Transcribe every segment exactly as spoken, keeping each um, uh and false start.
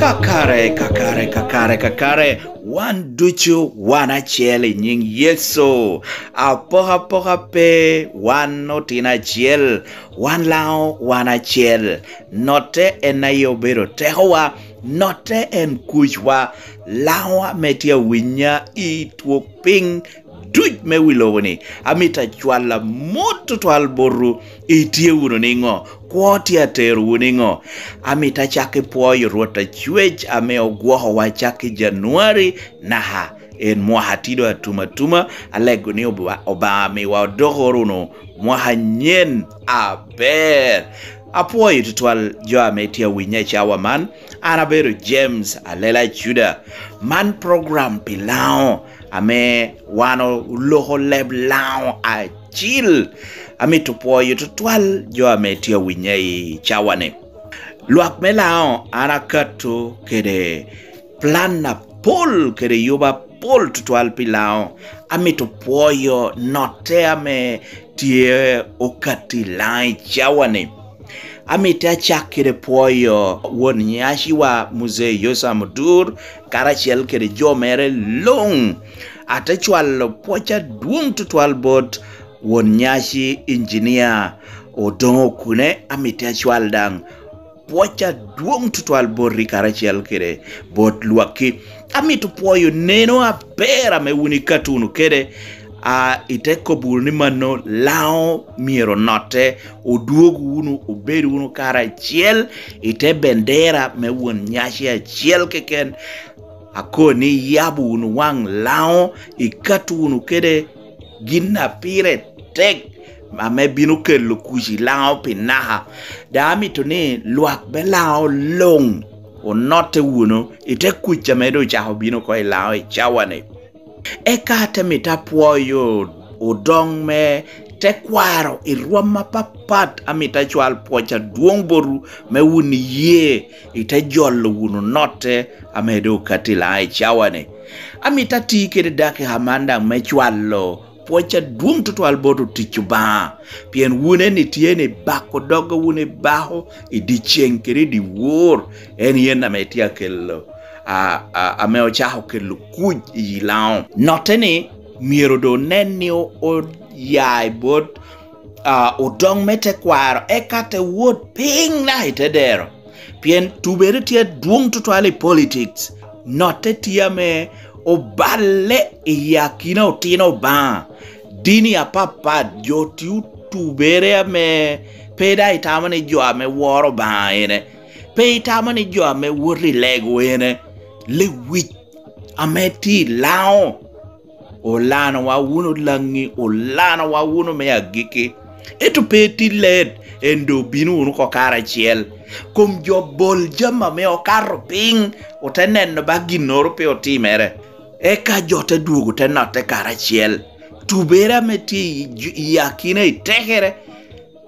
Kakare, kakare, kakare, kakare, wan ducu wan acel i nyiŋ Yecu. Apokapoka pe, wan otino acel, wan Laŋo wan acel. Notte en aye obedo tekowa, notte en kucwa. Laŋo ame tye awinya i twok piny duc me wi lobo-ni, amito acwal amot tutwal botwu. Itye wunu niŋo? Kwo tye aterowu niŋo? Amito acak i pwoyo Rwot Acwec ame ogwokowa cak i Januari naka en mwaka tye doŋ atum atuma. Alego ni Oba-, Obaŋa miwa odokoro wunu mwaka anyen aber. Apwoyo tutwal jo ame tye awinya i cawa man. An abedo James Alela Juda. Man program pi Laŋo ame wan oloko leb Laŋo acil. Amito pwoyo tutwal jo ame tye awinya i cawa-ni. Lwak me Laŋo, an akato kede plan apol kede yuba apol tutwal pi Laŋo. Amito pwoyo notte ame tye okatti Laŋo i cawa-ni. Amito acak kede pwoyo won nyaciwa Muzee Yosam Odur karacel kede jo mere luŋ. Ate cwalo pwoc adwoŋ tutwal bot won nyaci Injinia Odoŋo Okune. Amito acwal daŋ pwoc adwoŋ tutwal boti karacel kede bot lwakki. Amito pwoyo neno aber ame wun ikato wunu kede, a, ite kobo wunu ni mano Laŋo myero onotte, odwog wunu, obed wunu karacel i te bendera me won nyaci acel keken. Akoni iyabo wunu waŋ Laŋo, ikato wunu kede gin a pire tek ame bino kelo kuc i Laŋo pi naka. Daŋ amito ni lwak me Laŋo luŋ onotte wunu i te kuc ame doŋ ocako bino oko i Laŋo i cawa-ni. Eka ate mito apwoyo odoŋ me tekwaro i rwom apapat, amito acwal pwoc adwoŋ botwu me wun iye i te jolo wunu notte ame doŋ okatti Laŋo i cawa-ni. Amito ati kede dakika man daŋ me cwalo pwoc adwoŋ tutwal bot otic Obaŋa, pien wun en itye ni bako dogo wun ibako i dyeceŋ kede i dyewor, en yen ame tye akelo, a, a, ame ocako kelo kuc i Laŋo. Notte ni myero doŋ nen ni o-, oya i bot, a, odoŋ me tekwaro, eka te wot piny naka i te dero. Pien tubere tye adwoŋ tutwal i politics. Notte tye ame oballe i akina otino Obaŋa. Dini apapat, jo tio tubere ame pe daŋ itamo ni jo ame woro Obaŋa ene. Pe itamo ni jo ame woto i lego ene. Lewic ame tye i Laŋo. Olanowa wunu Laŋi, olanowa wunu me agikki. Ento pe tye let, en doŋ obino wunu oko karacel. Kom jo bol jami ame okato piny, ote neno ba ginnoro pe otimere. Eka jo te dwogo te notte karacel. Tubere ame tye i, i akina i tekere,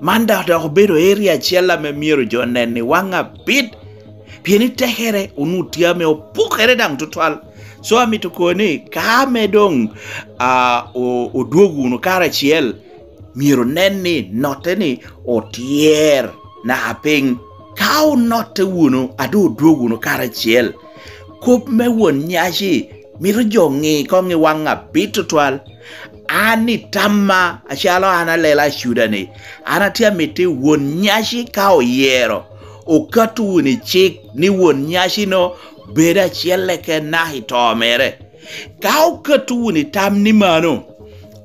man daŋ dok obedo area acel ame myero jo onen i waŋ abit, pien i tekere onwoŋo tye ame opukere daŋ tutwal. So, amito kobo ni ka ame doŋ, a, o-, odwogo wunu karacel, myero onen ni notte ni otyer naka piny. Ka onotte wunu, a doŋ odwogo wunu karacel, kop me won nyaci mito jo ŋi koŋ i waŋ abit tutwal. An i tamma, acalo an Alela Acuda-ni, an atye amito i won nyaci ka oyero, okato wunu i cik ni won nyaci-nu bedo acel keken naka i to mere. Ka okato wunu i tam ni mano,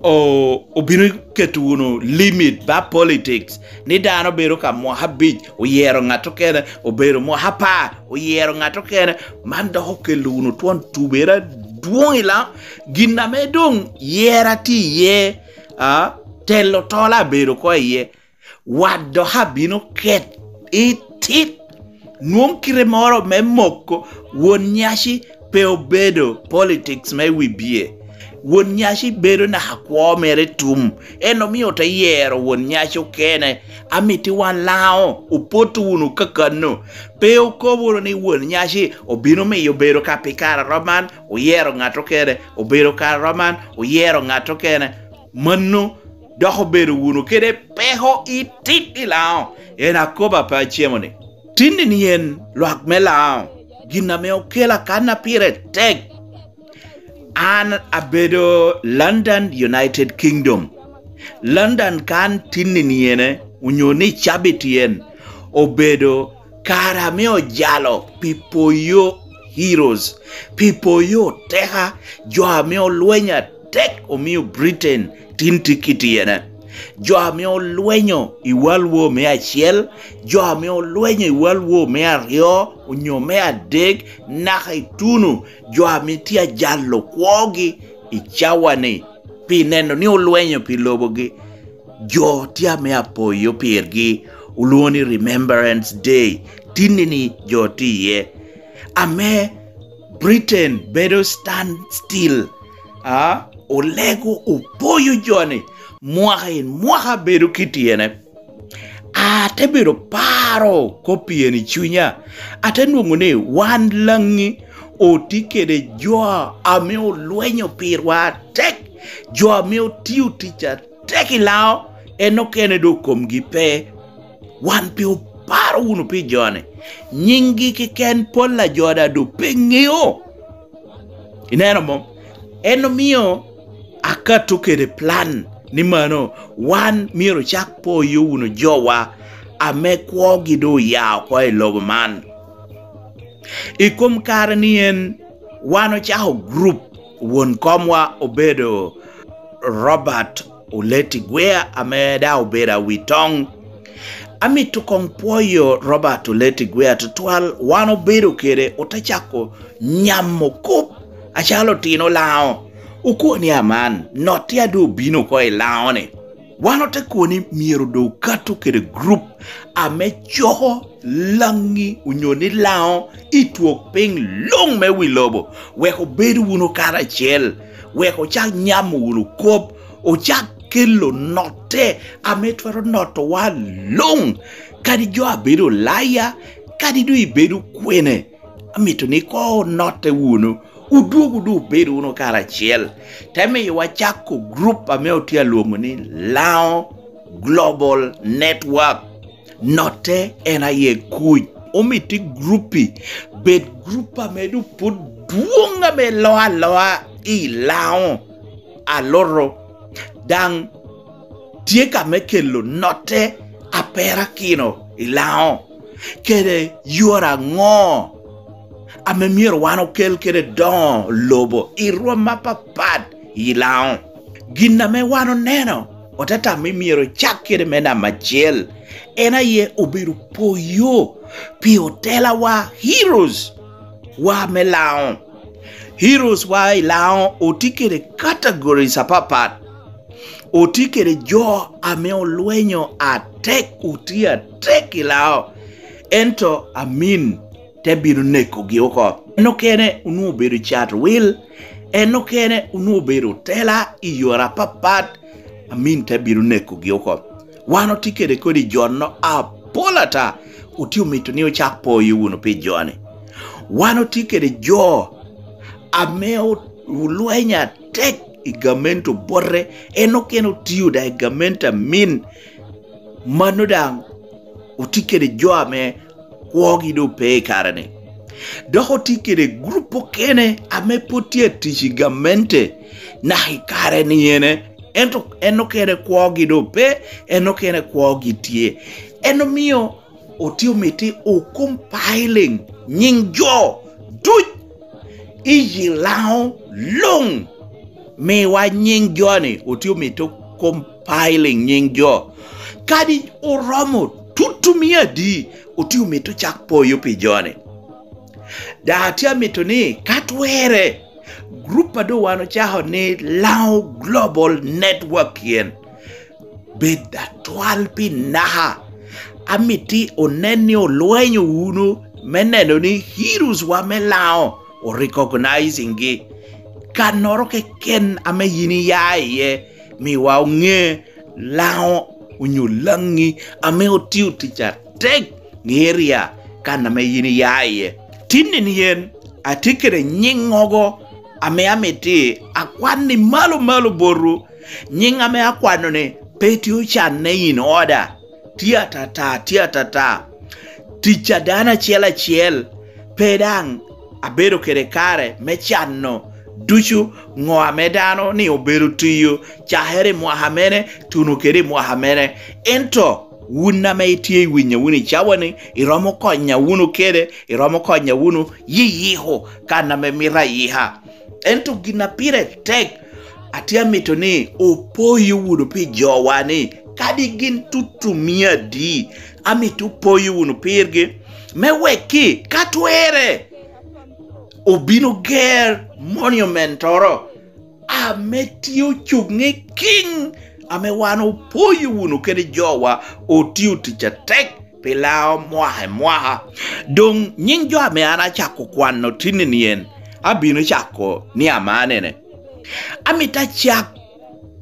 o-, obino keto wunu limit ba politics, ni dano bedo ka mwaka abic, oyero ngat okene, obedo mwaka apar, oyero ngat okene. Man dok okelo wunu twon tubere adwoŋ i Laŋo. Gin ame doŋ yera tye iye, a, telo tola abedo ko iye. Wat dok abino ket i tit. Nwoŋo kite moro me moko won nyaci pe obedo politics me wibie. Won nyaci bedo naka kwo mere tum. En omio te yero won nyaci okene. Amiti wan Laŋo opot wunu kakano. Pe okob wunu ni won nyaci obino miyo bedo ka pi kare arom man, oyero ngat okene, obedo kare arom man, oyero ngat okene. Mano dok obedo wunu kede peko i tit i Laŋo. En akobo ape acemo ni, tinni ni en lwak me Laŋo, gin ame okela kan a pire tek. An abedo London, United Kingdom. London kan tinni ni ene, onyo ni cabit en, obedo kare ame ojalo pi poyo heroes, pi poyo oteka, jo ame olweny atek omio Britain tin tye kit iene. Jo ame olwenyo i World War me acel, jo ame olwenyo i World War me aryo, onyo me adek, naka ituno jo ame tye ajalo kwogi i cawa-ni, pi neno ni olwenyo pi lobogi. Jo tye ame apoyo pirgi, olwoŋo ni Remembrance Day, tinni ni jo tye iye. Ame Britain bedo stand still, a, olego opoyo jo-ni, mwaka in mwaka bedo kit iene. Ate bedo paro kop i en i cunya, ate nwoŋo ni wan Laŋi otye kede jo ame olwenyo pirwa atek, jo ame otio tic atek i Laŋo, en okene doŋ komgi pe. Wan pe oparo wunu pi jo-ni. Nyinggi keken pol a jo daŋ doŋ pe ŋeo. Ineno mo? En omio akato kede plan ni mano wan myero ocak poyo wunu jowa ame kwogi doŋ oya oko i lobo man. I kom kare ni en, wan ocako grup, won komwa obedo Robert Oleti Gwea ame daŋ obedo awitoŋ. Amito koŋ pwoyo Robert Oleti Gwea tutwal, wan obedo kede, ote cako nyamo kop acalo otino Laŋo. Okobo ni aman, notte a doŋ obino oko i Laŋo-ni. Wan ote kobo ni myero doŋ okato kede grup ame coko Laŋi onyo ni Laŋo i twok piny luŋ me wi lobo, wek obed wunu karacel, wek ocak nyamo wunu kop, ocak kelo notte ame twero notowa luŋ. Kadi jo a bedo olaya, kadi doŋ ibedo kwene, amito ni koŋ onotte wunu, odwogo doŋ obed wunu karacel. Te miyowa cako grup ame otye alwoŋo ni Laŋo Global Network. Notte en aye kuc. Omiti gruppi bed grup ame doŋ pwod dwoŋ ame loo aloa i Laŋo. Aloto daŋ tye ka me kelo notte a perakino i Laŋo, kede yore aŋo ame myero wan okel kede doŋo lobo i rwom apapat i Laŋo. Gin ame wan oneno, ote tamo ni myero ocak kede me namba acel, en aye obedo poyo pi otelawa, heroes wa me Laŋo. Heroes wa i Laŋo otye kede categories apapat. Otye kede jo ame olwenyo atek, otye atek i Laŋo. Ento Amin te bino nekogi oko. En okene onwoŋo obedo cat wil, en okene onwoŋo obedo otela i yore apapat, Amin te bino nekogi oko. Wan otye kede kodi jo-no apol ata, otye omito ni ocak poyo wunu pi jo-ni. Wan otye kede jo ame o-, olwenyo atek i gamente obote, en okene otio daŋ i gamente Amin. Mano daŋ otye kede jo ame kwogi doŋ pe i kare-ni. Dok otye kede gurup okene ame pwod tye atic i gamente naka i kare-ni ene, ento en okene kwogi doŋ pe, en okene kwogi tye. En omio otye omiti ocompiling nying jo duc i yi Laŋo luŋ. miwa nying jo-ni, otye omito compiling nying jo. Kadi oromo tutu mia adi, otye omito cak poyo pi jo-ni. Daŋ atye amito ni, ka twerre, gurup a doŋ wan ocako ni Laŋo Global Network yen, bed atwal pi naka. Amito onen ni olwenyo wunu me neno ni heroes wa me Laŋo o recognizing gi. Kannoro keken ame yin iya iye, miwa oŋe Laŋo onyo Laŋi ame otio tic atek ŋeria kan ame yin iya iye. Tinni ni en, atye kede nyiŋŋogo ame amito akwan ni malo malo botwu. Nyiŋ ame akwano-ni pe tye ocanne in order. Tye atata, tye atata. Tic a dano acel acel pe daŋ abedo kede kare me cano ducu ŋo ame dano ni obedo tiyo, cakere i mwaka mene, tuno kede i mwaka mene. Ento wun ame itye i winya wunu i cawa-ni, iromo konya wunu kede, iromo konya wunu yiyiko kan ame mito ayika. Ento gin a pire tek, atye amito ni opoyo wunu pi jowa ni, kadi gin tutu mia adi, amito opoyo wunu pirgi, me wekki ka twerre obino ger monumentoro ame tye ocuŋ i kiŋ ame wan opoyo wunu kede jowa, otio tic atek pi Laŋo mwaka i mwaka. Doŋ nyiŋ jo ame an acako kwano tinni ni en, abino cako ni amanene. Amito acak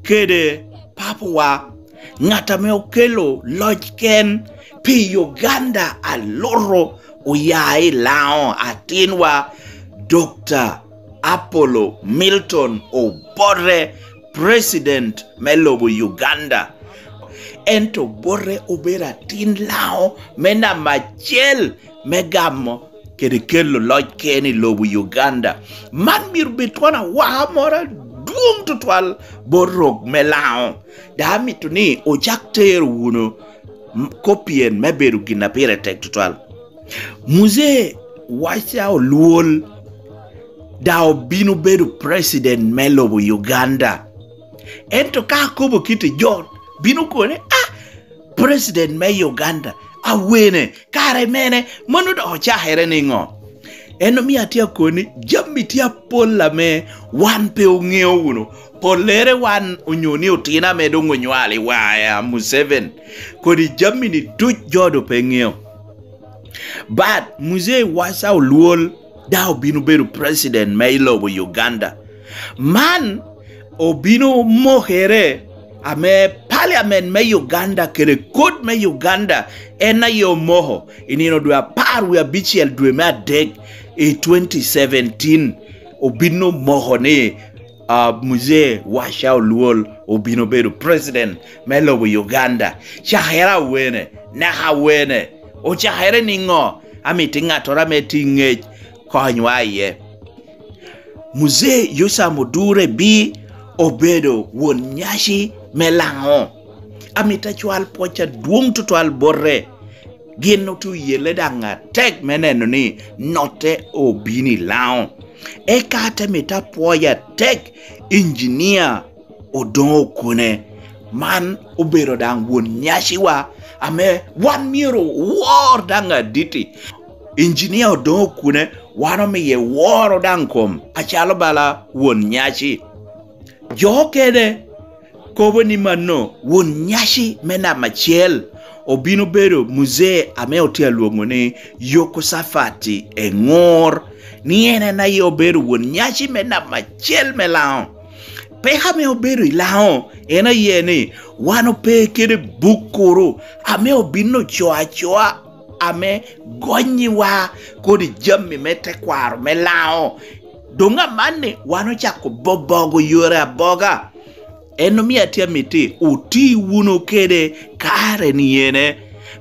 kede papawa, ŋat ame okelo loc ken pi Uganda aluto oya i Laŋo, atinwa Dokta Apollo Milton Obote, President me lobo Uganda. Ento Obote obedo atin Laŋo me namba acel me gamo kede kelo loc ken i lobo Uganda. Man myero bed twon awaka moro adwoŋ tutwal bot rok me Laŋo. Daŋ amito ni ocak tero wunu m-, kop pien me bedo gin a pire tek tutwal. Muzee Waca Olwol daŋ obino bedo president me lobo Uganda. Ento ka akobo kit i jo, bino kone, "Ah, president me Uganda, awene, kare mene, mano dok ocakere niŋo?" En omio atye akoni, jami tye apol ame wan pe oŋeo wunu. Pollere wan onyo ni otino ame doŋ onywalo i waya, Museveni, kodi jami-ni duc jo doŋ pe ŋeo. But Muzee Waca Olwol daŋ obino bedo president me i lobo Uganda. Man obino mokere ame parliament me Uganda kede kot me Uganda en aye omoko i nino dwe apar wie abicel dwe me adek i twenty seventeen. Obino moko ni, ah, Muzee Waca Olwol obino bedo president me lobo Uganda. Cakere awene, naka awene, ocakere niŋo? Amito ŋattoro ame tye i ŋec konywa iye. Muzee Yosam Odur Ebii obedo won nyaci me Laŋo. Amito acwal pwoc adwoŋ tutwal bote. Gin otye oyelle daŋ atek me neno ni notte obino i Laŋo. Eka ate mito apwoyo atek Injinia Odoŋo Okune. Man obedo daŋ won nyaciwa ame wan myero owor daŋ aditi. Injinia Odoŋo Okune, wan omiye woro daŋ kom acalo bala won nyaci. Jo okene kobo ni mano won nyaci me namba acel obino bedo muzee ame otye alwoŋo ni Yokosafati Eŋor, ni en en aye obedo won nyaci me namba acel me Laŋo. Peko ame obedo i Laŋo en aye ni wan ope kede buk kuru ame obin ocoa acoa ame gonyiwa kodi jami me tekwaro me Laŋo. Doŋ amanni wan ocako bobogo yore aboga. En omio atye amiti oti wunu kede kare ni ene,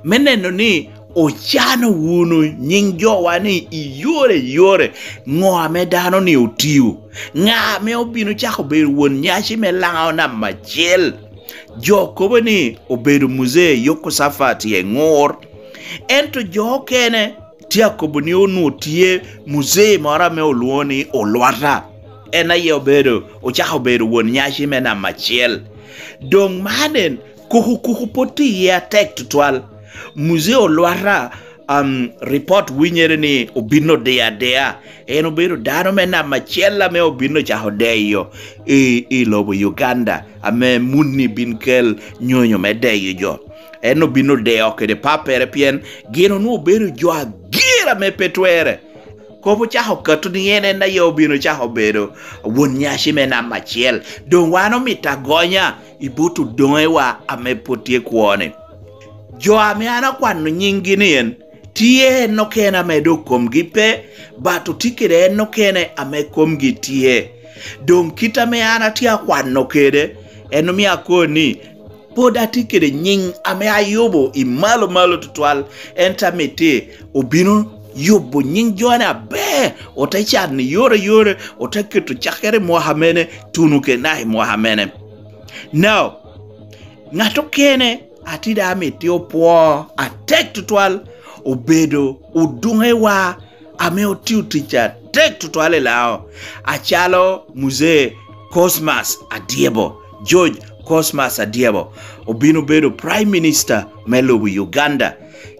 me neno ni ocano wunu nyiŋ jowa ni i yore yore, ŋo ame dano ni otio, ŋa ame obino cako bedo won nyaci me Laŋo namba acel. Jo kobo ni obedo muzee Yokosafati Eŋor, ento jo okene tye akobo ni onwoŋo tye muzee moro ame olwoŋo ni Olwata. En aye obedo, ocako bedo won nyaci me namba acel. Doŋ man en, koko koko pwod tye iye atek tutwal. Muzee olwata, um, report winyere ni obin odeyo adea. En obedo dano me namba acel ame obin ocako deyo i, i lobo Uganda, ame muni bin kel nyonyo me deyo jo. En obin odeo kede pappere pien gin onwoŋo obedo jo ager ame pe twerre. Kop ocako kato ni en, en aye obin ocako bedo won nyaci me namba acel. Doŋ wan omito agonya i bot odoŋewa ame pwod tye kwo-ni. Jo ame an akwano nyinggi ni en, tye en okene ame dok komgi pe, but otye kede en okene ame komgi tye. Doŋ kit ame an atye akwano kede, en omio akoni ni, pwod atye kede nyiŋ ame ayubo i malo malo tutwal, ento amiti obino yubo nyiŋ joni aber, ote cano i yore yore, ote keto cakkere i mwaka mene, tuno kede naka i mwaka mene. Now, ŋat okene atye daŋ amiti opwo atek tutwal, obedo odoŋewa ame otio tic atek tutwal i Laŋo, acalo Muzee Cosmas Adyebo, George Cosmas Adyebo, obino bedo Prime Minister me lobo Uganda.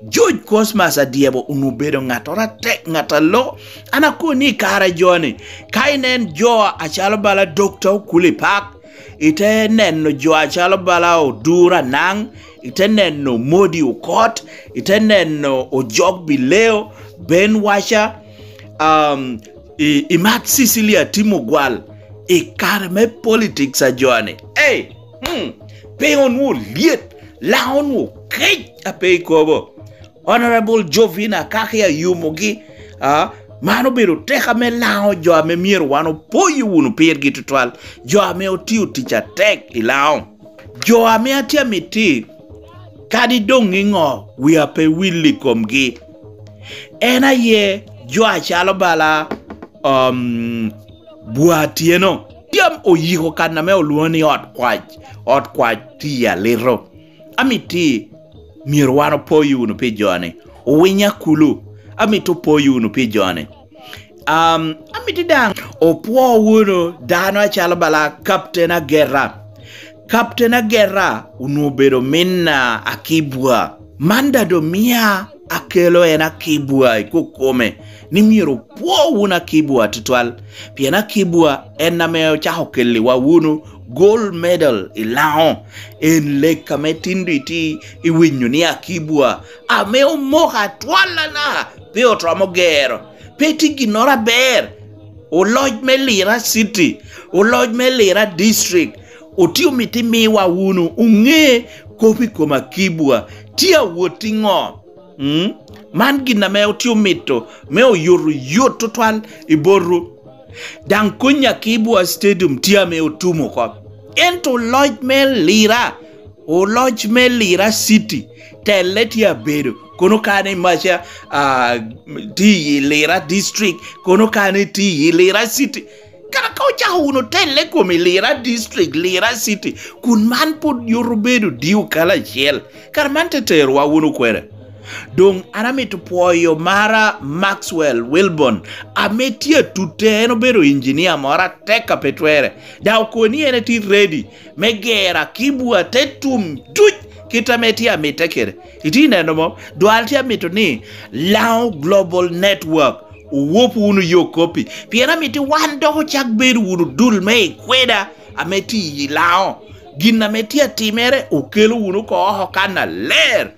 George Cosmas Adyebo onwoŋo obedo ŋattoro atek, ŋat alo. An akoni i kare joni, ka inen jo acalo bala Doctor Okuli Park, ite neno jo acalo bala Odur Anaŋ, ite neno Modi Okot, ite neno Ojok Bileo, Ben Waca, um, i, i Mat Cecilia Timo Gwal, i kare me politics a joni. Ei, hmm, piny onwoŋo lyet, Laŋo onwoŋo kec a pe ikobo. Honorable Jovina Kaki ayumogi, a, man obedo teko ame Laŋo jo ame myero wan opoyo wunu pirgi tutwal, jo ame otio tic atek i Laŋo. Jo ame atye amiti, kadi doŋ iŋo, wia pe wil i komgi. En aye jo acalo bala, um, Bwa Atyeno. Yam oyiko kan ame olwoŋo ni ot kwac, ot kwac tye i alito. Amiti myero wan opoyo wunu pi joni. Owinya kulu, amito opoyo wunu pi joni. Um, amito daŋ opwo wunu dano acalo bala Captain Agera. Captain Agera onwoŋo obedo min a Akii-Bua. Man daŋ doŋ mia akelo en Akii-Bua i kokome, ni myero opwo wunu Akii-Bua tutwal, pien Akii-Bua en ame ocako kelliwa wunu gold medal i Laŋo. En lek ame tin doŋ itye iwinyo ni Akii-Bua ame omoko atwal anaka, pe oromo gero, pe tye ginnoro aber. Oloc me Lira City, oloc me Lira District, otye omito imiwa wunu oŋe kop i kom Akii-Bua tye awot iŋo. Mm? Man gin ame otye omito me oyoto yot tutwal i botwu. Daŋ kony Akii-Bua Stadium tye ame otum oko. Ento oloc me Lira, oloc me Lira City, telle tye abedo. Kono kane maca, ah, tye i Lira District, kono kane tye i Lira City. Kara ka ocako wunu telle kom i Lira District, Lira City, kun man pwod yot obedo dye okalo acel, kara man te terowa wunu kwene? Doŋ an amito pwoyo mara Maxwell Wilborn, ame tye atutte, en obedo injinia moro atek a pe twerre. Daŋ okobo ni en etye ready me gero Akii-Bua te tum duc kit ame tye amitte kede. Itye neno mo? Dwal tye amito ni Laŋo Global Network owop wunu yo koppi, pien amito wan dok ocak bedo wunu dul me ikweda ame tye i Laŋo. Gin ame tye atimere okelo wunu oko oko kan aler.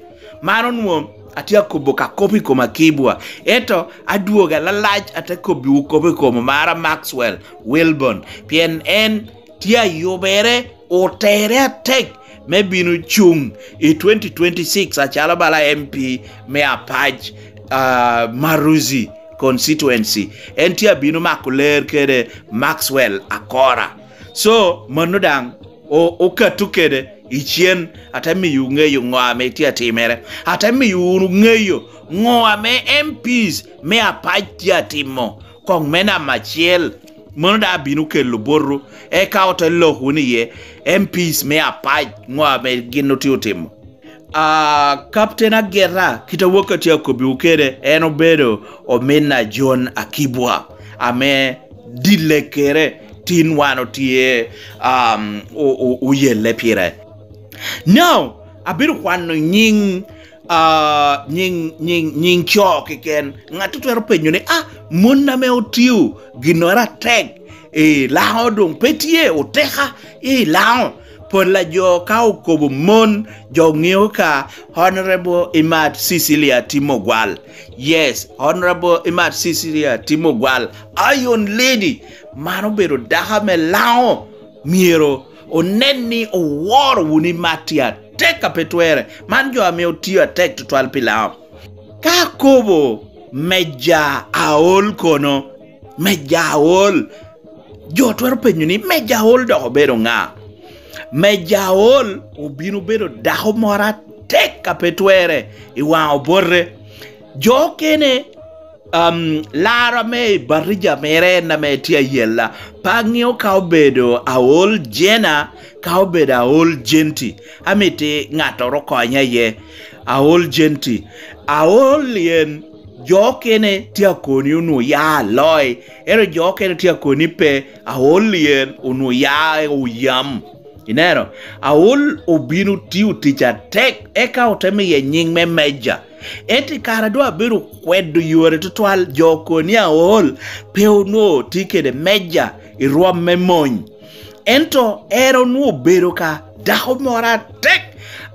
Man onwoŋo atye akobo ka kop i kom Akii-Bua, ento adwogo alalac ate kobbiwu kop i kom omara Maxwell Wilborn, pien en tye ayubere, otere atek me bino cuŋ i twenty twenty-six acalo bala M P me Apac, ah, Maruzi constituency. En tye abino mako ler kede Maxwell Akora. So, mano daŋ o-, okato kede i cen, ate miyo ŋeyo ŋo ame tye atimere, ate miyo wunu ŋeyo ŋo ame M Ps me Apac tye atimo, koŋ me namba acel. Mano daŋ abino kelo botwu, eka ote lok wunu iye, M Ps me Apac ŋo ame gin otye otimo. Ah, Captain Ageta, kit awok atye akobbiwu kede, en obedo ominna John Akii-Bua, ame dille kere tin wan otye, um, o- o- oyelle pire. Now, abedo kwano nying, uh, nying, nying, nying co keken. Ngat twero penyo ni, ah, mon ame otio ginnoro atek i Laŋo doŋ pe tye oteka i Laŋo? Pol a jo ka okobo mon, jo ŋeo ka Honorable Imat Cecilia Timo Gwal. Yes, Honorable Imat Cecilia Timo Gwal, Iron Lady. Man obedo dako ame Laŋo myero onen ni oworo wunu i Matti atek a pe twerre. Man jo ame otio atek tutwal pi Laŋo. Ka akobo Meja Aol kono, Meja Aol, jo twero penyo ni, Meja Aol dok obedo ŋa? Meja Aol obino bedo dako moro atek a pe twerre i waŋ obote. Jo okene, um, laro ame i batija mere en ame tye ayella. Pe aŋeo ka obedo Aol Jena, ka obedo Aol Jenti. Amiti ŋattoro okonya iye. Aol Jenti. Aol yen, jo okene tye akoni onwoŋo ya aloi, ento jo okene tye akoni pe. Aol yen onwoŋo ya oyam. Ineno, Aol obino tio tic atek, eka ote miye nyiŋ me Meja. Ento i kare a doŋ abedo okwedo yore tutwal, jo okoni Aol pe onwoŋo tye kede Meja i rwom me mony. Ento en onwoŋo obedo ka dako moro atek,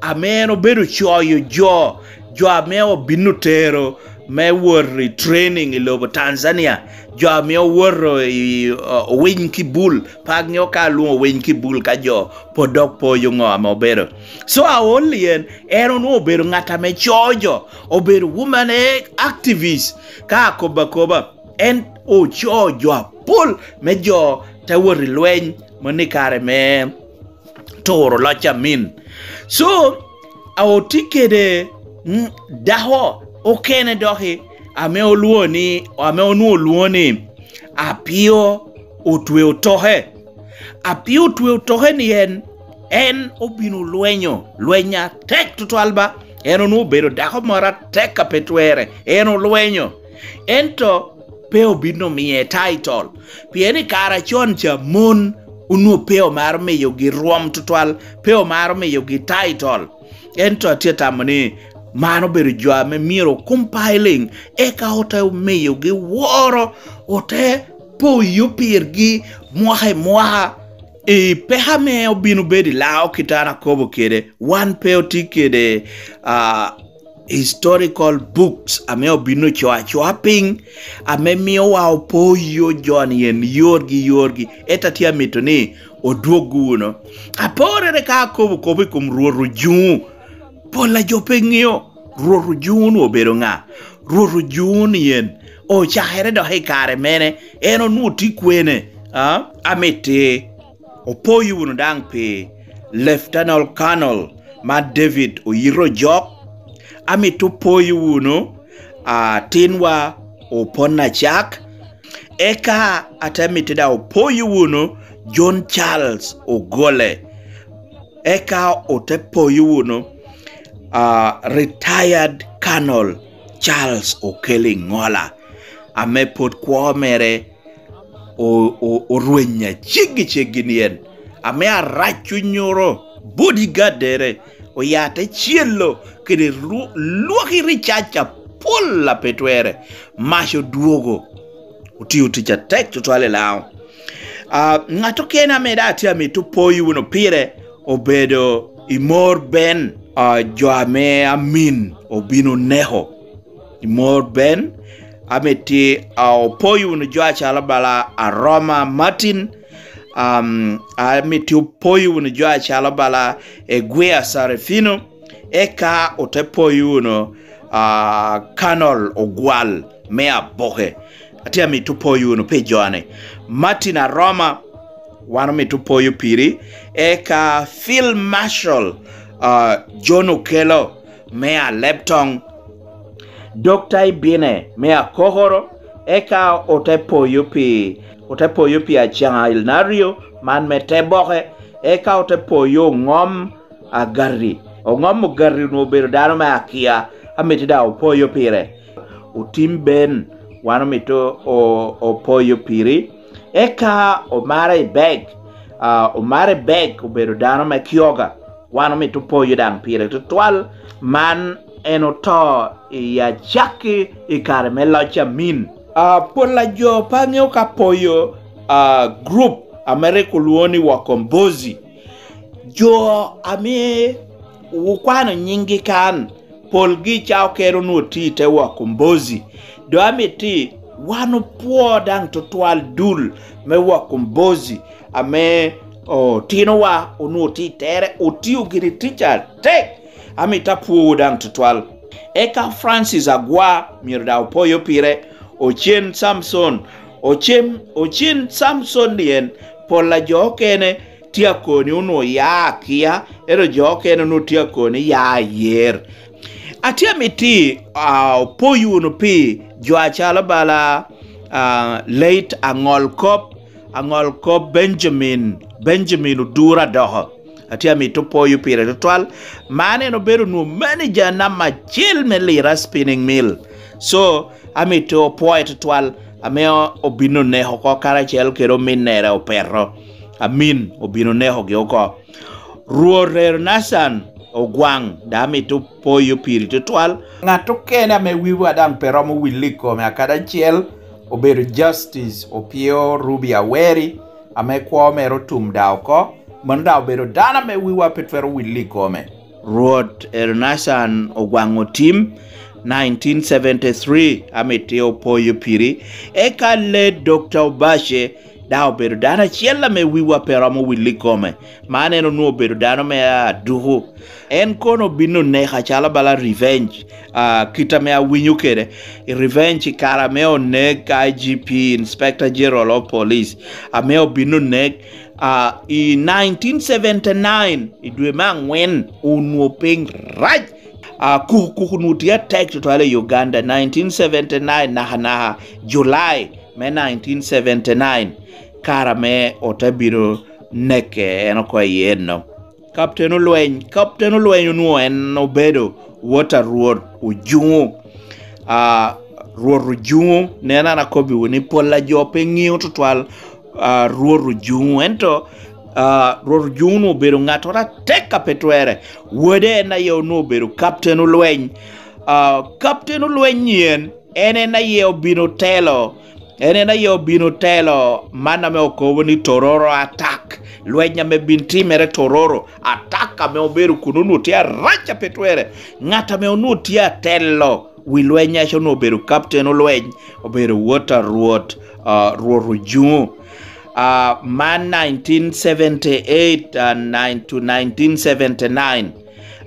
ame en obedo coyo jo, jo ame obino tero me wot i training i lobo Tanzania, jo ame owoto i, uh, Owiny Kibul, pe aŋeo ka alwoŋo Owiny Kibul ka jo pwod dok poyo ŋo ame obedo. So, Aol yen, en onwoŋo obedo ŋat ame coyo jo, obedo woman activist, ka akobo akoba, en ocoo jo apol me jo te wot i lweny, mano i kare me turo loc Amin. So, a otye kede, mm, dako okene doki, ame olwoŋo ni, ame onwoŋo olwoŋo ni Apio Otwe Otoke. Apio Otwe Otoke ni en, en obino lwenyo, lweny atek tutwal ba. En onwoŋo obedo dako moro atek a pe twerre. En olwenyo. Ento pe obin omiye title. Pien i kare acon ca mon onwoŋo pe omaro miyogi rwom tutwal, pe omaro miyogi title. Ento atye tamo ni man obedo jo ame myero compiling, eka ote miyogi woro, ote poyo pirgi mwaka i mwaka. I peko ame obino bedo i Laŋo kit an akobo kede, wan pe otye kede, ah, historical books ame obino oco acoa piny, ame miowa opoyo jo-ni en yorgi, yorgi. Ento atye amito ni odwog wunu. Aporere ka akobo kop i kom Rwot Ojuŋo. Pol a jo pe ŋeo Rwot Ojuŋo onwoŋo obedo ŋa. Rwot Ojuŋo ni en ocakere dok i kare mene, en onwoŋo tye kwene? A? Amiti opoyo wunu daŋ pi Lieutenant Colonel ma David Oyito Ojok. Amito opoyo wunu, a, tinwa Opon Acak. Eka ate mito daŋ opoyo wunu John Charles Ogole. Eka ote poyo wunu, a, retired Colonel Charles Okello Iŋola, ame pwod kwo mere o-, o-, orwenya ceggi ceggi ni en, ame arac cunyoro bodyguardere, oya te celo kede ru-, lwaki ricac apol a pe twerre. Mac odwogo, otio tic atek tutwal i Laŋo. A, ŋat okene ame daŋ atye amito poyo wunu pire obedo Imor Ben, a, jo ame Amin obino neko. Imor Ben, amiti, a, opoyo wunu jo acalo bala Aroma Martin, am, amiti opoyo wunu jo acalo bala Egwia Sarefino, eka ote poyo wunu, a, Colonel Ogwal me Aboke. Atye amito poyo wunu pi jo-ni. Martin Aroma, wan omito poyo piri. Eka Field Marshal, a, John Okello me Alebtong, Dokta Ibine me Akokoro, eka ote poyo pi, ote poyo pi Acaŋ Ilnario, man me Teboke, eka ote poyo Oŋom Agati. Oŋom Ogati onwoŋo obedo dano me akia, amito daŋ opoyo pire. Otim Ben, wan omito o-, opoyo piri. Eka Omara Ibek, ah, Omara Ibek obedo dano me kyoga. Wan omito poyo daŋ pire tutwal. Man en oto i acakki i kare me loc Amin. Ah, pol a jo pe aŋeo ka poyo, ah, group ame rik olwoŋo ni Wakombozi. Jo ame wukwano nyinggi kan, polgi ca okene onwoŋo tye i te Wakombozi. Dok amito wan opwo daŋ tutwal dul me Wakombozi ame otinowa onwoŋo tye i tere, otio gini tic atek. Amito apwowu daŋ tutwal. Eka Francis Agwa myero daŋ opoyo pire, Ocen Samson, Ocen, Ocen Samson ni en, pol a jo okene tye akoni onwoŋo ya akia, ento jo okene onwoŋo tye akoni ya ayer. Atye amiti, ah, opoyo wunu pi jo acalo bala, ah, late Aŋol Kop, Aŋol Kop Benjamin, Benjamin Odura Adoko. Atye amito poyo pire tutwal. Man en obedo nwoŋo manager namba acel me Lira Spinning Mill. So, amito opwoye tutwal ame obino neko oko karacel kede ominnere opeto. Amin obino nekogi oko. Rwot Ernastan Ogwaŋ, daŋ amito poyo piri tutwal. Ŋat okene ame wiwa daŋ pe romo wille i kome akadi acel obedo Justice Opio Ruby Aweri, ame kwo mere otum daŋ oko. Mano daŋ obedo dano ame wiwa pe twero wille i kome. Rwot Ernastan Ogwaŋ otim nineteen seventy-three, amito opoyo piri. Eka late Doctor Obace daŋ obedo dano acel ame wiwa pe romo wille i kome. Man en onwoŋo obedo dano me aduku. En kono obino neko acalo bala revenge, ah, kit ame awinyo kede. I revenge i kare ame onek I G P, Inspector General of Police, ame obino nek, ah, i nineteen seventy-nine, i dwe me aŋwen, onwoŋo piny rac. Ah, kuku, kuku onwoŋo tye atek tutwal i Uganda, nineteen seventy-nine, naka naka July me nineteen seventy-nine, kare ame ote bino neke en oko i enno. Kapten olweny, kapten olweny onwoŋo en obedo wot a Rwot Ojuŋo. Ah, Rwot Ojuŋo, nen an akobbiwu ni pol a jo pe ŋeo tutwal, ah, Rwot Ojuŋo, ento, ah, Rwot Ojuŋo onwoŋo obedo ŋattoro atek a pe twerre. Wode en aye onwoŋo obedo kapten olweny. Ah, kapten olweny-ni en, en en aye obino telo, en en aye obino telo man ame okobo ni Tororo attack, lweny ame bin timere Tororo, attack ame obedo kun onwoŋo tye arac a pe twerre. Ŋat ame onwoŋo tye atelo wi lweny aco onwoŋo obedo kapten olweny, obedo wot a Rwot, ah, Rwot Ojuŋo. Ah, man nineteen seventy-eight and nine to nineteen seventy-nine.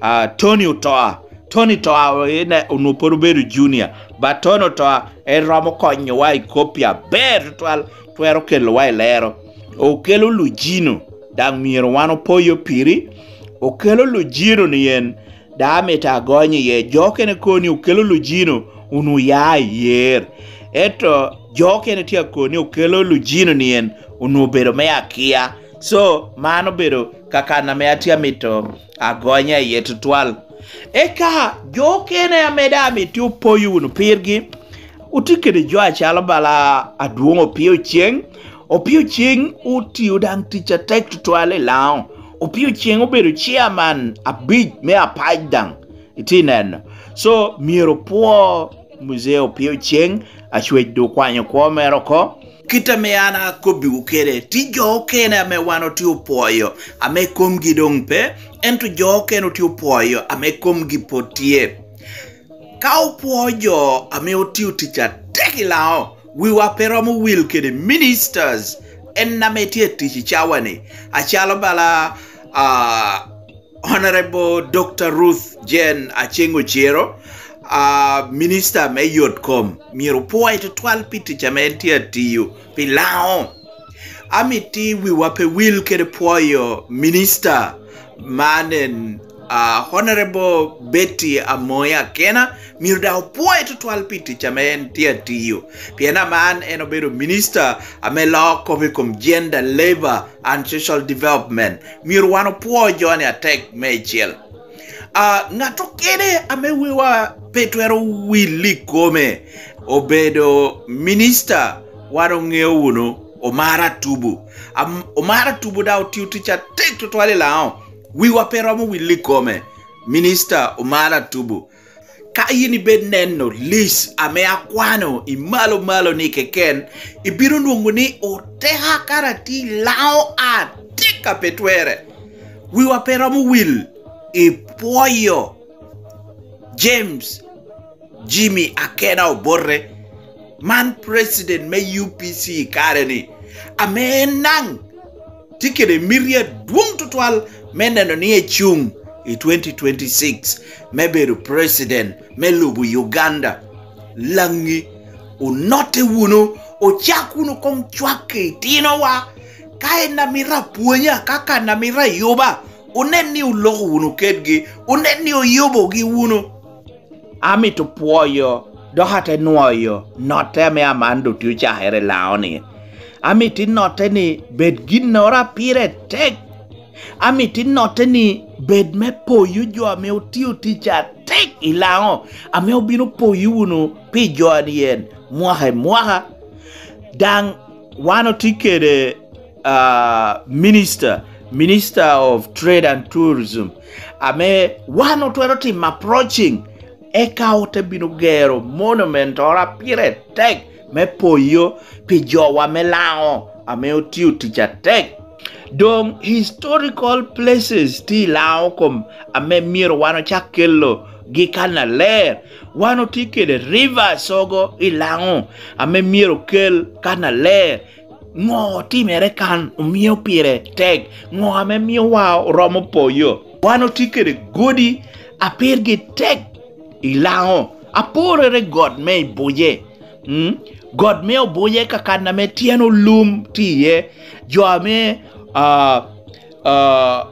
Ah, Tony Otoa, Tony Toa, en onwoŋo pwod obedo junior, but Tony Toa en romo konyowa i koppi aber tutwal, twero kelowa i lero. Okello Lujino, daŋ myero wan opoyo piri. Okello Lujino-ni en, daŋ amito agony iye. Jo okene kono ni Okello Lujino onwoŋo ya i yer. Ento jo okene tye akoni ni Okello Lujino-ni en onwoŋo obedo me akia. So, man obedo kakan ame atye amito agonya iye tutwal. Eka jo okene ame daŋ amito opoyo wunu pirgi, otye kede jo acalo bala Adwoŋ Opio Ceng. Opio Ceng otio daŋ tic atek tutwal i Laŋo. Opio Ceng obedo chairman abic me apac daŋ. Itye neno? So, myero opwo Muzee Opio Ceng, Acwec doŋ okwanyo kwo mere oko. Kit ame an akobbiwu kede, tye jo okene ame wan otye opwoyo, ame komgi doŋ pe, ento jo okene otye opwoyo, ame komgi pwod tye. Ka opwo jo ame otio tic atek i Laŋo, wiwa pe romo wil kede ministers, en ame tye tic i cawa-ni, acalo bala, ah, Honorable Doctor Ruth Jane Aceng Ocero, ah, Minister me Yot Kom, myero opwoye tutwal pi tic ame en tye atiyo pi Laŋo. Amito wiwa pe wil kede pwoyo Minister man en, ah, Honorable Betty Amoy Akena, myero daŋ opwoye tutwal pi tic ame en tye atiyo. Pien aman en obedo Minister ame loo kop i kom Gender, Labour and Social Development. Myero wan opwo jo-ni atek meicel. Ah, ŋat okene ame wiwa pe twero wil i kome obedo Minister, wan oŋeo wunu, Omara Tubu. Omara Tubu daŋ otio tic atek tutwal i Laŋo. Wiwa pe romo wil i kome. Minista Omara Tubu, ka yin ibed neno lis ame akwano i malo malo ni keken, ibino nwoŋo ni oteka kara tye i Laŋo atek a pe twere. Wiwa pe romo wil i pwoyo James Jimmy Akena Obote, man president me U P C i kare-ni, ame en daŋ tye kede miti adwoŋ tutwal me neno ni ecuŋ i twenty twenty-six me bedo president me lubo Uganda. Laŋi, onotte wunu, ocak wunu koŋ cwak i tinowa. Ka en a mito apwonya, ka kan a mito ayuba, onen ni oloko wunu kedgi, onen ni oyubogi wunu. Amito pwoyo, dok ate nwoyo notte ame Amando tye ocakere i Laŋo-ni. Amito inotte ni bed ginnoro a pire tek. Amito inotte ni bed me poyo jo ame otio tic atek i Laŋo, ame obino poyo wunu pi jo a nyen mwaka i mwaka. Daŋ wan otye kede, ah, minister, Minister of Trade and Tourism, ame wan otwero timo approaching, eka ote bino gero monument oro a pire tek me poyo pi jowa me Laŋo ame otio tic atek. Doŋ historical places tye i Laŋo kom ame myero wan ocak kelo gi kannaler. Wan otye kede rivers ogo i Laŋo ame myero okel kannaler. Ŋo otimere kan omio pire tek? Ŋo ame miowa oromo poyo? Wan otye kede godi a pirgi tek i Laŋo, aporere got me Ibuje. Mm? Got me Obuje ka kan ame tyen olum tye iye. Jo ame, ah, ah,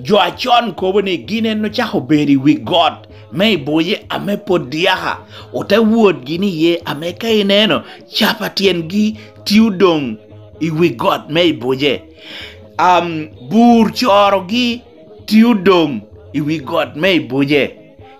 jo acon kobo ni gin en ocako bedo i wi got me Ibuje ame pwod dyaka, ote wot gin iye ame ka ineno cap a tyengi tye odoŋ i wi got me Ibuje. Am, bur corogi tye odoŋ i wi got me Ibuje.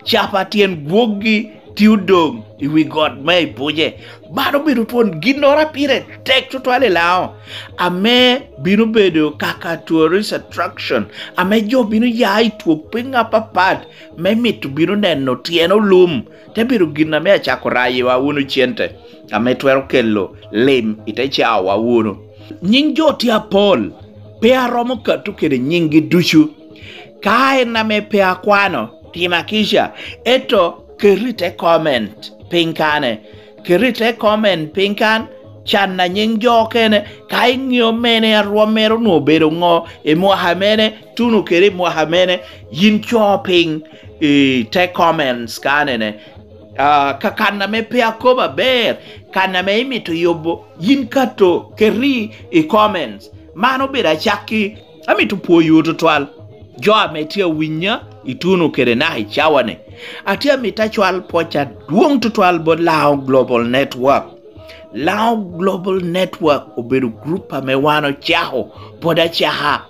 Cap a tyen gwokgi tye odoŋ i wi got me Ibuje. Man obedo twon ginnoro a pire tek tutwal i Laŋo, ame bino bedo kaka tourist attraction, ame jo bino ya i twok piny apapat me mito bino neno tyen olum. Te bedo gin ame acako rayowa wunu cente, ame twero kelo lim i te cawa wunu. Nying jo tye apol, pe aromo kato kede nyinggi ducu. Ka en ame pe akwano, tima kica, ento keti i te comment piny kane. Keti i te comment piny kan, canna nying jo okene. Ka iŋeo mene, arwom mere onwoŋo obedo ŋo, i mwaka mene, tuno kede i mwaka mene, yin co piny i te comments kanene. Ah, ka kan ame pe akobo aber, kan ame imito yubo, yin kato keti i comments. Man obedo acakki. Amito pwoyowu tutwal, jo ame tye awinya ituno kede naka i cawa-ni. Atye amito acwal pwoc adwoŋ tutwal bot Laŋo Global Network. Laŋo Global Network obedo gurup ame wan ocako pwod acaka.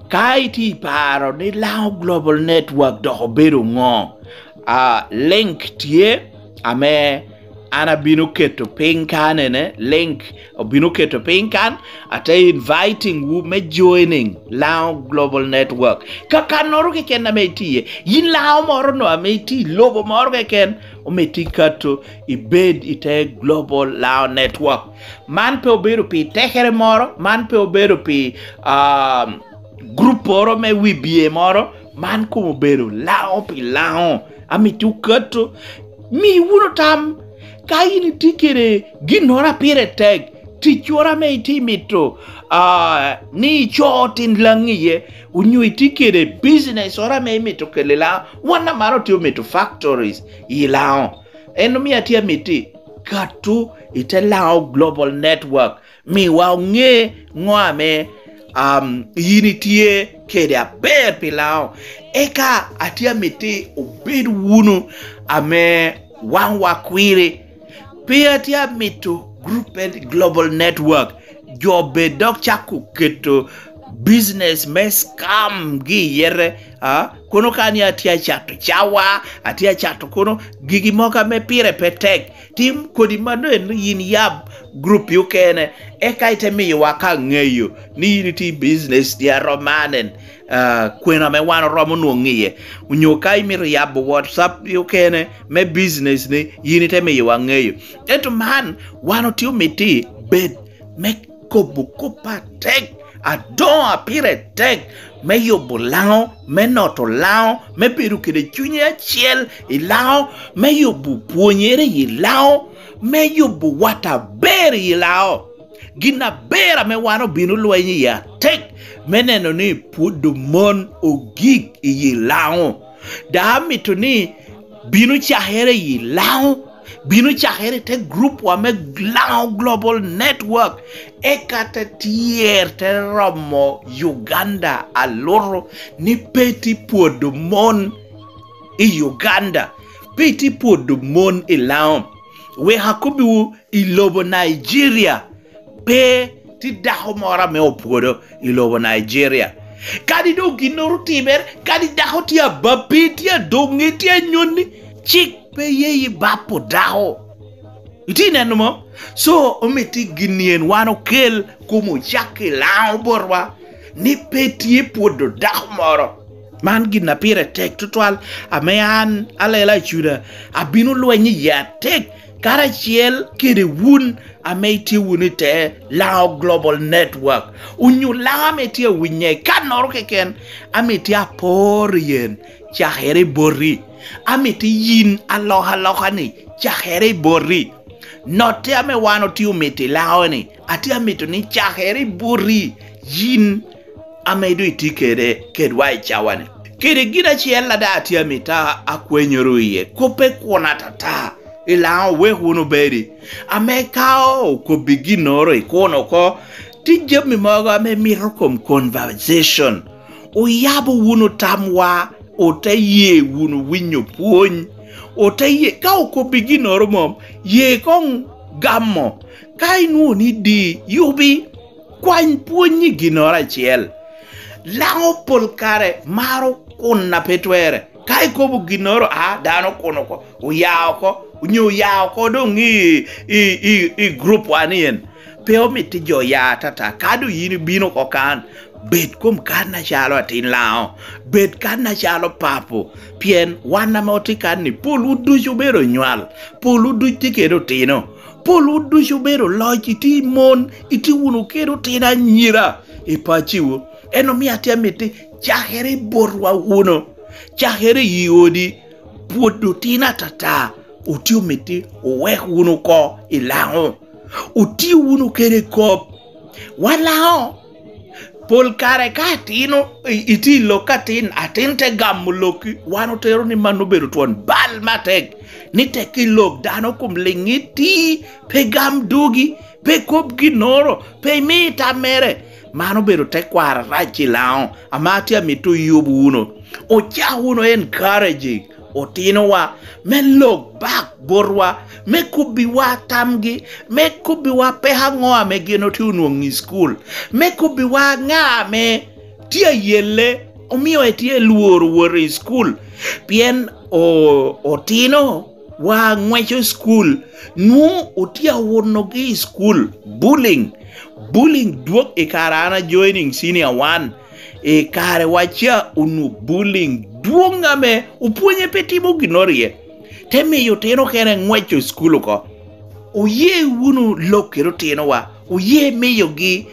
Ka itye i paro ni Laŋo Global Network dok obedo ŋo, ah, link tye ame an abino keto piny kanene, link obino keto piny kan, ate inviting wu me joining Laŋo Global Network. Kakannoro keken ame itye iye, yin Laŋo moro no ame itye i lobo moro keken, omito ikato ibed i te Global Laŋo Network. Man pe obedo pi tekere moro, man pe obedo pi, ah, grupporo me wibye moro, man kom obedo Laŋo pi Laŋo. Amito kato, mi wunu tam, ka yin itye kede ginnoro a pire tek, ticcoro ame itye mito, ah, ni ico tin Laŋo iye, onyo itye kede business oro ame imito kelo i Laŋo, wan amaro tye omito factories i Laŋo. En omio atye amiti kato i te Laŋo Global Network, miwa oŋe ŋo ame, am, yin itye kede aber pi Laŋo. Eka atye amiti obed wunu ame waŋwa kwiri. Pe atye amito grup me Global Network, jo bed dok cako keto business me scam gi iyete, a, kono ka ni atye acato cawa, atye acato kono gigi mogo ame pire pe tek. Tim kodi mano en, yin yab group okene, eka ite miyowa ka ŋeyo ni yin itye i business ni aromanen, ah, kwena ame wan oromo nwoŋo iye. Onyo ka imito yabo WhatsApp okene me business ni, yin ite miyowa ŋeyo. Ento man, wan otye omito bed me kobo kop atek, adoŋo a pire tek, me yubo Laŋo, me noto Laŋo, me bedo kede cunye acel i Laŋo, me yubo pwonyere i Laŋo, me yubo wat aber i Laŋo. Gin aber ame wan obino lweny iye atek, me neno ni pwodo mon ogik i Laŋo. Daŋ amito ni bino cakere i Laŋo, bino cakere i te grupwa me Laŋo Global Network, eka te tyer, te romo Uganda alutu, ni pe tye pwodo mon i Uganda, pe tye pwodo mon i Laŋo. Wek akobbiwu, i lobo Nigeria, pe tye dako moro ame opwodo i lobo Nigeria. Kadi doŋ ginnoro otimere, kadi dako tye abape, tye adoŋe, tye anyonni, cik pe ye i bapo dako. Itye neno mo? So, omito gin ni en wan okel kom ocak i Laŋo botwa, ni pe tye pwodo dako moro. Man gin a pire tek tutwal, ame an, Alela Acuda, abino lweny iye atek, karacel kede wun ame itye wunu i te Laŋo Global Network, onyo Laŋo ame itye awinye i kannoro keken, ame itye apor i yen, cakere i boti, ame itye yin alokaloka-ni, cakere i boti. Notte ame wan otye omito i Laŋo-ni, atye amito ni cakere i boti, yin ame doŋ itye kede, kedwa i cawa-ni. Kede gin acel a daŋ atye amito a-, akwenyoro iye, kop me kwon atata i Laŋo wek wun obedi, ame ka okobbi ginnoro i kun oko, tye jami mogo ame mito kom conversation. Oyabo wunu tamwa, ote ye wunu winyo pwony, ote ye, ka okobbi ginnoro mom, ye koŋ gamo. Ka inwoŋo ni di, yubi, kwany pwony i ginnoro acel. Laŋo pol kare maro kun a pe twerre. Ka ikobo ginnoro, a, dano okuno oko, oya oko, onyo oya oko doŋ i, i, i, i group wa ni en, pe omito jo ya atata. Ka doŋ yin ibino oko kan, bed kom kan acalo atin Laŋo, bed kan acalo papo, pien wan ame otye kan-ni, polwu ducu obedo onywal, polwu ducu tye kede otino, polwu ducu obedo oloc, itye mon, itye wunu kede otino anyira i paciwu. En omio atye amiti cakere i botwa wunu, cakere i odi, pwod otino atata, otye omiti owek wunu oko i Laŋo. Otye wunu kede kop. Wa Laŋo, pol kare ka atin o-, i-, itye i lok atin, atin te gamo lokki, wan otero ni mano obedo twon bal me atek, ni tek i lok dano kom liŋ iti, pe gam dogi, pe kob ginnoro, pe imi tam mere. Man obedo tekwaro arac i Laŋo, ame atye amito oyub wunu. Ocak wunu encouraging otinowa me lok bak botwa, me kobbiwa tamgi, me kobbiwa peko aŋo ame gin otye onwoŋo i cukul, me kobbiwa ŋa ame tye ayelle, omio etye lworo wot i cukul, pien o-, otino wa ŋweco i cukul, nwoŋo otye awunogi i cukul, bullying. Bullying dwok i kare an a joining senior one, i kare wa ca onwoŋo bullying dwoŋ ame opwonye pe timo ginnoro iye. Te miyo otino okene ŋweco i cukul oko. Oye wunu lok kede otinowa, oye miyogi,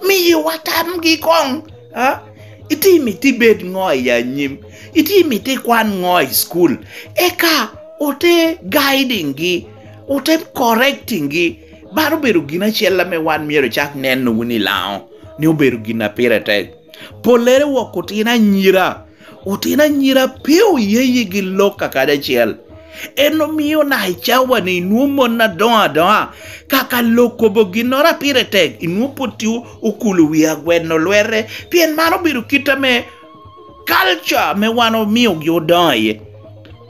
miyowa tamgi koŋ, a? Itye mito ibed ŋo i anyim? Itye mito ikwan ŋo i cukul? Eka ote guiding gi, ote correcting gi. Man obedo gin acel ame wan myero ocak neno wunu i Laŋo, ni obedo gin a pire tek. Pollere wok otino anyira, otino anyira pe oye yigi lok kakadi acel. En omio naka i cawa-ni inwoŋo mon adoŋo adoŋa, kaka lok kobo ginnoro a pire tek, inwoŋo pwod tye okulo wi agweno lwete, pien man obedo kit ame culture ame wan omiogi odoŋo iye,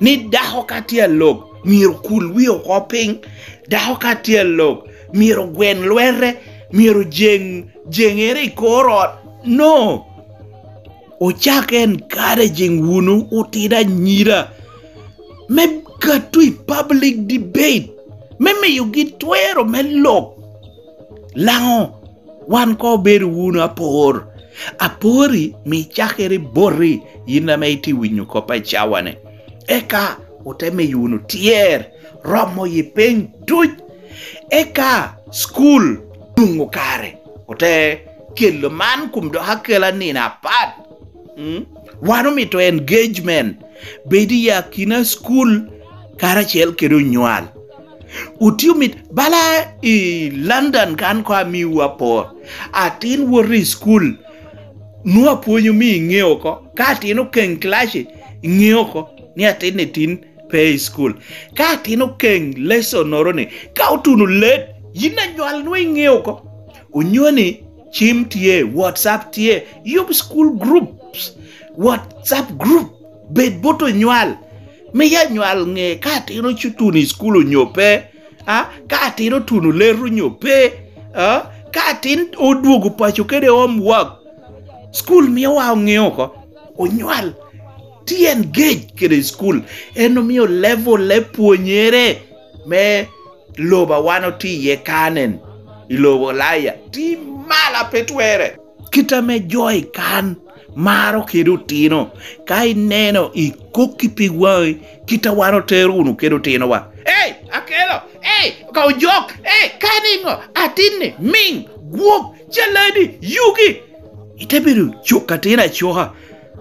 ni dako ka tye alok, myero okul wie oko piny, dako ka tye alok, myero ogwen lwete, myero jeŋ, jeŋere i kor ot, No. Ocak encouraging wunu otino anyira me kato i public debate, me miyogi twero me lok. Laŋo? Wan koŋ obedo wunu apor. Apori, mi cakere boti, yin ame itye winyo kop a cawa-ni. Eka ote miyo wunu tyer, romo yi piny duc. Eka school nwoŋo kare, ote kelo man kun dok akela nino apat. Mm? Wan omito engagement, bedo i akina school karacel kede onywal. Otye omit, bala i London kan koŋ amiwu apor. Atin woto i school, nwoŋo apwony omio iŋeo oko. Ka atin okeŋ class, iŋeo oko ni atin-ni tin pe i school. Ka atin okeŋ lesson-noro-ni, ka otuno let, yin anywal nwoŋo iŋeo oko. Onyo ni cim tye, WhatsApp tye, yub school groups, WhatsApp group, bed bot onywal. Me ya anywal ŋe ka atin ocutuno i school onyo pe, a, ka atin otuno leto onyo pe, a, ka atin odwogo paco kede homework. School mio wa oŋeo oko. Onywal tye engage kede school. En omio level e pwonyere me lobo a wan otye iye kanen, i lobo Ulaya, tye malo a pe twere. Kit ame jo i kan maro kede otino, ka ineno i kokki pi waŋi, kit a wan otero wunu kede otinowa. Ei, akelo! Ei, ka ojok! Ei, ka niŋo? Atinni, miŋ, gwok, caladi, yugi! Ite bedo cuk atin acoka.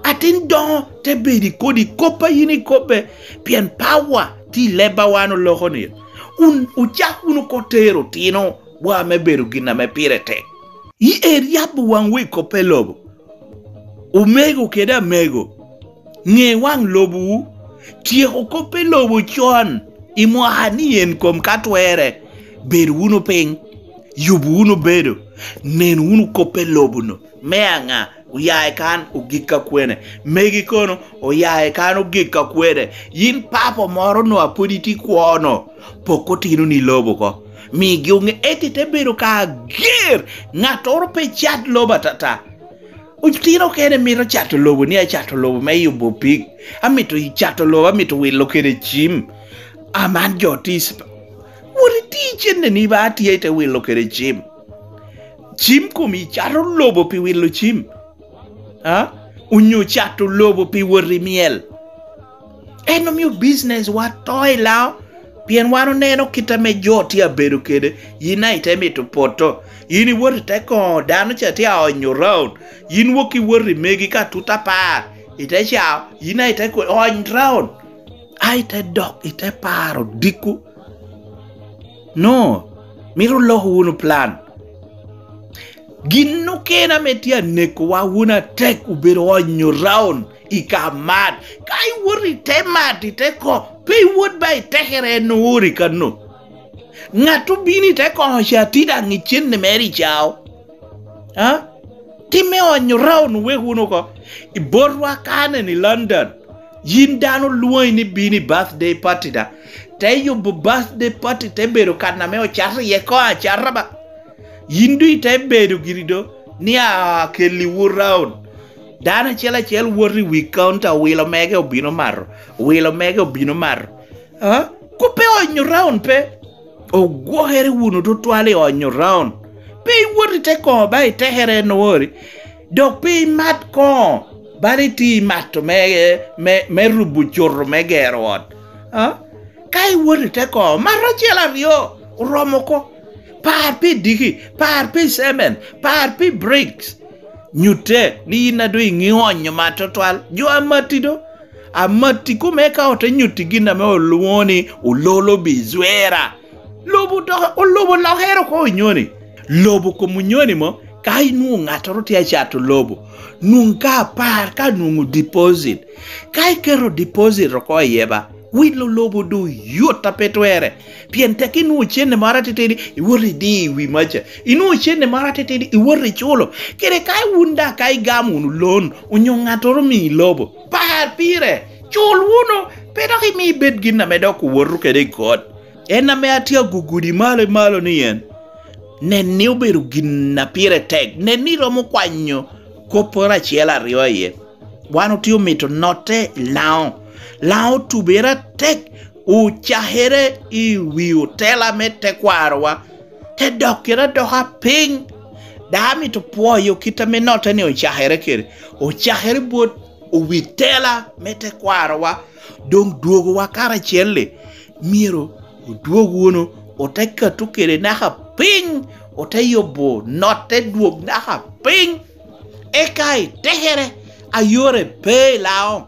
Atin doŋo te bedo i kodi kop a yin ikobbe, pien pawa tye i leb a wan oloko-ni. Wun, wucak wunu oko tero otino wa me bedo gin ame pire tek. Yi eryabbo waŋwu i kop e lobo. Omego kede amego, ŋe waŋ lobowu, tyeko kop e lobo con i mwaka ni en kom ka twere. Bed wunu piny, yub wunu bedo, nen wunu kop e lobo-nu. Me aŋa? Oya i kan ogik ka kwene? Megi kono oya i kan ogik ka kwene? Yin papo moro no a pwod itye kwo-no, pok otino ni lobo oko. Migi oŋe, ento ite bedo ka ager, ŋattoro pe cat lobo atata. Otino okene mito cato lobo ni acato lobo me yubo pig, amito cato lobo, amito wilo kede cim. Aman jo tis, wot iti cenne ni ba atye ite wilo kede cim. Cim kom icato lobo pi wilo cim, a? Onyo cato lobo pi wot i myel. En omio business wa to i Laŋo, pien wan oneno kit ame jo tye abedo kede. Yin a ite mito poto, yin iwot ite koŋo dano ca tye aonyo raun, yin wok iwot i megi ka tut apar, ite cao, yin a ite ko-, ony raun, a ite dok ite paro dikku. No, mito loko wunu plan. Gin okene ame tye anekowa wun atek obedo onyo raun i ka mat. Ka iwot i te mat, i te ko, pe iwot ba i tekere en oori kano. Ŋat obino i te koŋo ca tye daŋ i cenne mere i cao. A? Timme onyo raun wek wun oko. I botwa kanen i London, yin dano lwoŋi ni bino i birthday party da. Te yubo birthday party, te bedo kan ame ocato iye koŋ acata ba. Yin doŋ ite bedo giri do ni akelliwu raun. Dano acel acel woto i wi counter, owilo mege obino mato, owilo mege obino mato. A? Kop pe onyo raun pe. Ogwokere wunu tutwal i onyo raun. Pe iwot i te koŋo ba i tekere en owori. Dok pe imat koŋo bala iti i mato me, me, me rubo coto me gero ot. A? Ka iwot i te koŋo, mat acel aryo oromo oko. Par pi diki, par pi semen, par pi bricks. Nyutte ni yin a doŋ iŋeo onyo mat tutwal. Jo amatti do, amatti kome ka ote nyutti gin ame olwoŋo ni ololo bi zwera. Lobo dok, olobo lokere oko onyoni. Lobo kom onyoni mo, ka inwoŋo ŋattoro tye acato lobo, nwoŋ ka apar ka nwoŋo deposit. Ka iketo deposit oko iye ba, wilo lobo doŋ yot a pe twere. Pien tek inwoŋo cene moro atitidi, iwot idi i wi maca. Inwoŋo cene moro atitidi, iwot iculo. Kede ka wun daŋ ka igamo wunu loan, onyo ŋattoro omii lobo, par pire, cul wunu, pe dok imi bed gin ame dok owoto kede i kot. En ame atye agugudi malo i malo ni en, nen ni obedo gin a pire tek, nen ni iromo kwanyo kopporo acel aryo aye. Wan otye omito notte i Laŋo. Laŋo otubere atek, ocakere i wi otela me tekwarowa, te dokkere adoka piny. Daŋ amito pwoyo kit ame notte-ni ocakere kede. Ocakere bot owi tela me tekwarowa, doŋ dwogowa karacel-li. Myero odwog wunu, ote kato kede naka piny, ote yubo notte dwog naka piny. Eka itekere, ayore pe i Laŋo.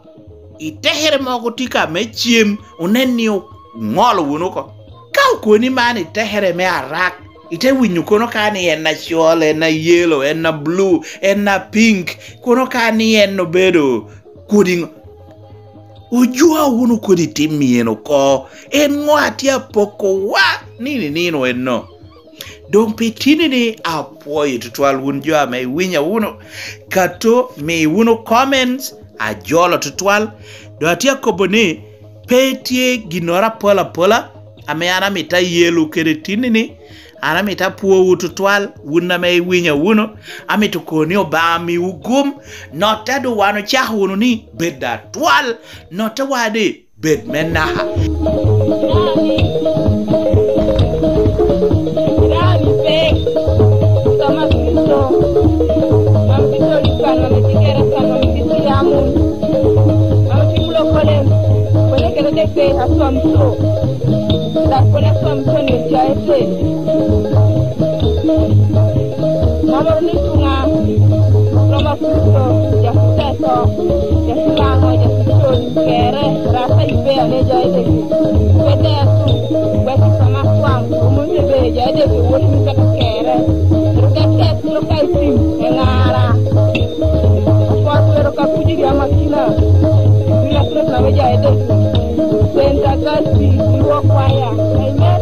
Itekere mogo tye ka me cem, onen ni oŋolo wunu oko. Ka okoni man itekere me arak, ite winyo kono ka ni en acol, en ayelo, en ablue, en apink, kono ka ni en obedo kodi ŋo? Ojwa wunu kodi tim myeno oko. En ŋo a tye apokowa nino i nino enno? Doŋ pi tinni-ni apwoyo tutwal wun jo ame iwinya wunu. Kato mi wunu comments, ajolo tutwal. Doŋ atye akobo ni pe tye ginnoro apol apola ame an amito ayelo kede tinni-ni. An amito apwowu tutwal, wun ame iwinya wunu. Amito kobo ni Obaŋa miwu gum. Notte a doŋ wan ocako wunu ni bed atwal. Notte wa di bed me naka. Rani pe, kama Kristo, kama Kristo ni kan, kama tikere kan, kama Kristo yamun, kama timulo kole, kone kene de pe aswam so, dak kone aswam so ni jaete. Mamoro ni tuŋa, roma Kristo, jaku teko, jaku Laŋo, jaku con, kere, rasa ibe ane jaete. Kede asu, wek isama kwaŋ, omonte be jaete, wot ni kata kere. Ruke tek, ruke itim, eŋara. Apwal twero ka kuc i ryam akina, i Kristo ame jaete. Senta Gasti, Iwo Kwaya. Amen.